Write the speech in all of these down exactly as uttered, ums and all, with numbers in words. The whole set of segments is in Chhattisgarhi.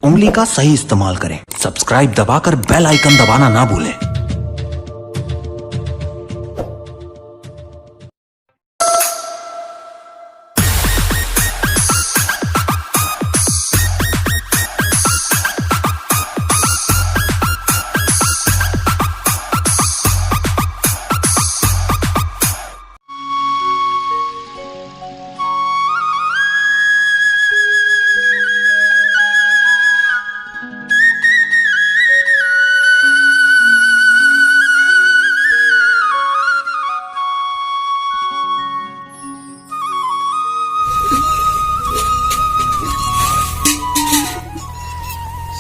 उंगली का सही इस्तेमाल करें। सब्सक्राइब दबाकर बेल आइकन दबाना ना भूलें।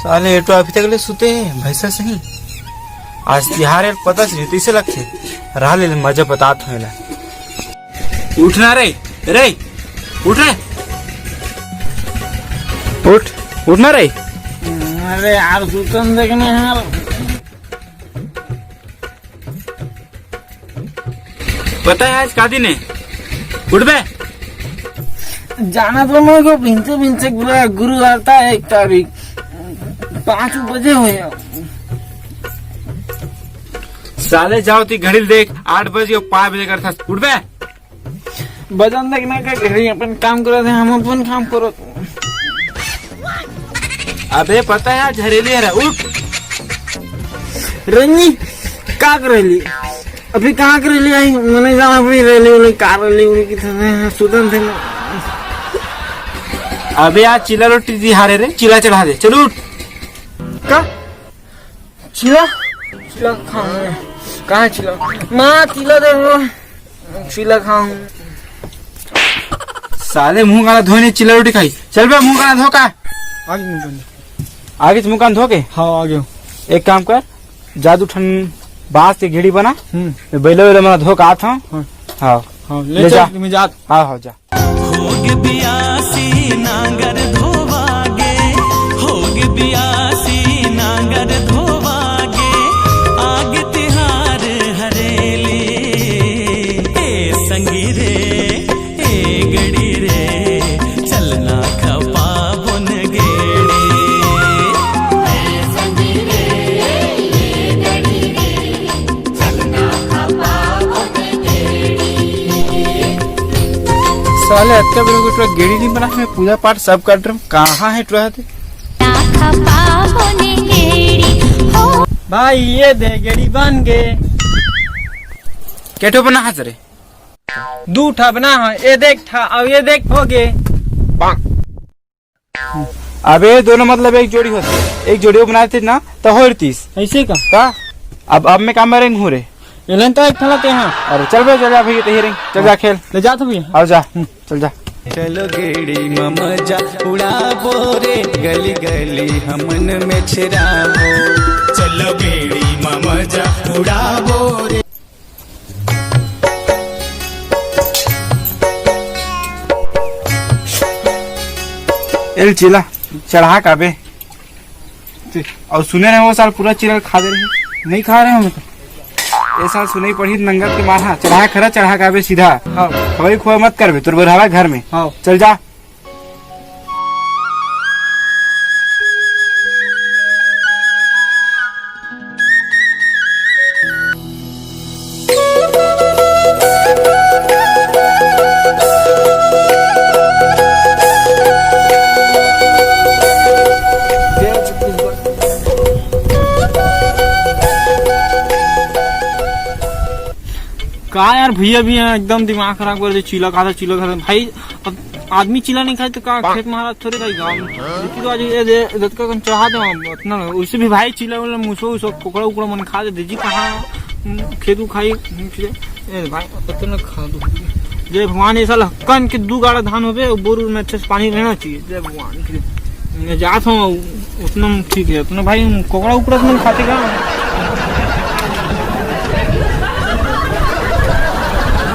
साले, ये तो अभी तक ले सुते हे, भैंसा सही। आज तिहार हे, पता चली, तइसे लगथे। रहा ले, मजा बतात हों एला। उठ ना रे, रे, उठ रे। उठ, उठ ना रे। अरे यार, सुतन दे ना यार। पता हे आज का दिन हे? उठबे। जाना तो मैं को भिनते भिनते पूरा गुरु आता है एक तारीख। पाँच बजे हो गया। साले जाओ ती घड़ी ल देख, आठ बजे के पाँच बजे करथस। उठबे। बजन देखना का घड़ी अपन काम करत हे, हम अपन काम करत। अबे पता हे आज हरेली हरे, उठ। रंगी, का कर रही? अभी कहाँ कर रही आई? मैंने जाना अपनी रैली उली, का रैली उली की तरह सुदन थे। अबे आज चिला रोटी दी हारे रे, चिला चढ़ा दे, चल उठ। का? चिला? चिला खाऊं। कहाँ हे चिला? माँ, चिला दे वो। चिला खाऊं। साले मुंह काला धोए नहीं, चिला रोटी खाई। चल बे, मुंह काला धो का। आ गया मुंह काला। आगे से मुंह कान धो के? हाँ, आ गया। एक काम कर, जा दू ठन बांस के गेड़ी बना। हम्म। मैं बैलो वैलो मन धो के आत हूँ। हाँ। हाँ। हाँ, ले ले चल, जा। मैं जात। हाँ, हाँ, जा। होगे बियासी नांगर धोवागे, होगे बियासी नांगर धोवागे, आगे तिहार हरेली। ए संगी रे, ए गड़ी रे, चलना खपाबोन गेड़ी। ए संगी रे, ए गड़ी रे, चलना खपाबोन गेड़ी। साले अतका बेर के टुरा गेड़ी नहीं बना, मैं पूजा पाठ सब कर रहा हूँ, कहाँ हे टुरा ते? भाई ये दे गेड़ी बन गे। के ठो बना हस रे? दू ठा बना हे, ये देख ठा, अब ये देख हो गे। अबे दोनों मतलब एक जोड़ी होती, एक जोड़ी बनाए थे ना, तो हो रतीस। ऐसे का? का? अब, अब मैं काम में रहेंगे हूँ रे। एलन तो एक ठला ते हाँ। अरे चल बे, चल जा भैया, तही रहेंगे, चल जा खेल। ले जा तो भैया। आओ जा, हम्म, चल जा। चलो गेड़ी म मजा उड़ाबो रे, गली गली हमन में छेराबो। चलो गेड़ी म मजा उड़ाबो रे। एल चिला चढ़ा काबे। और सुने रहे वो साल पूरा चिला खा दे रहे। नहीं खा रहे हम तो। ये साल सुनई पड़ी नंगत के मार, हाँ, चढ़ा खरा, चढ़ा काबे सीधा। हाँ। खवाई खुआ मत करबे, तोर बरहवा घर में। हाँ। चल जा। का यार, भैया भी हैं, एकदम दिमाग खराब कर दे। चीला खाता, चीला खाता भाई। अब आदमी चीला नहीं खाए तो का खेत में हालत थोड़े खाई गाँव में। देखी तो आज ये दे, दतका कन चढ़ा दे, उतना ना। उसे भी भाई चीला वाला मुसो उसो कुकड़ा उकड़ा मन खा दे जी, कहाँ, हम्म, खेत उ खाई, हम्म, चीला। ए भाई, पत्ते न खा दो। जय भगवान, ये साल हक्कन के दू गाड़ा धान होबे, बोर उर में अच्छे से पानी रहना चाहिए। जय भगवान के। मैं जात हूँ, उतना में ठीक है। उतना भाई, कोकड़ा उकड़ा तो नहीं खाते का?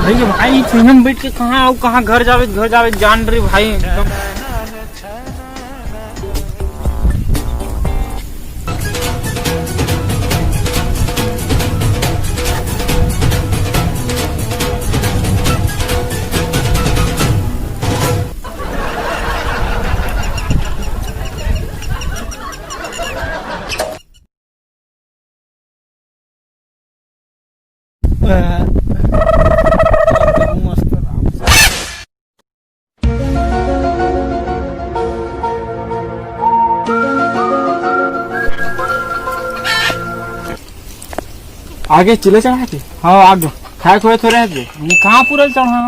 भैया भाई, इस में बैठ के कहाँ आओ, कहाँ घर जावे, घर जावे, जान रही भाई एकदम। मस्त आराम से। आगे चिल्ला चढ़ा के? हाँ, आगे। खाए खोए थोड़े आज? ये कहाँ पूरा चढ़ा?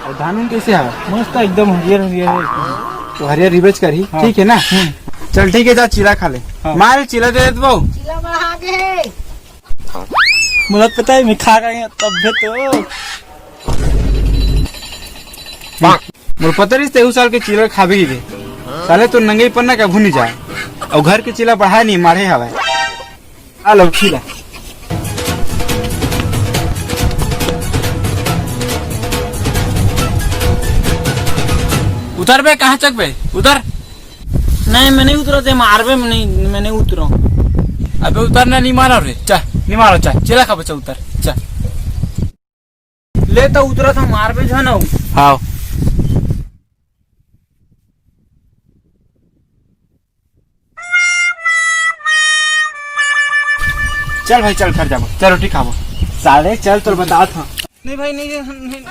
और धान उन कैसे है? मस्त, एकदम हरियर हरियर है। तो हरियर रिबेच करी, हाँ। ठीक है ना? हम्म। चल ठीक है, जा चिल्ला खा ले। हाँ। मार चिल्ला दे देत बहू। चिल्ला बढ़ा के है। मुझे पता है, मैं खा गए तब भी तो। मोर पता रहिस तेहू साल के चिल्ला खाबे ही रे। साले तो नंगई पन्ना कभू नहीं जाए। और घर के चिल्ला बढ़ाए नहीं, मारे हवाए। आ लो, खिला। उतर बे, कहाँ चक बे? उतर। नहीं, मैं नहीं उतरा थे, मारबे, मैं नहीं, मैं नहीं उतरा। अबे उतर ना, नहीं मारा रे। चल, नहीं मारो, चल, चिल्ला खा बच्चा, उतर, चल। ले तो उतरा था, मारबे जो है ना। हाँ। चल भाई, चल घर जाबो, चल रोटी खाबो। साले चल, तोर बता था। नहीं भाई, नहीं, नहीं, नहीं।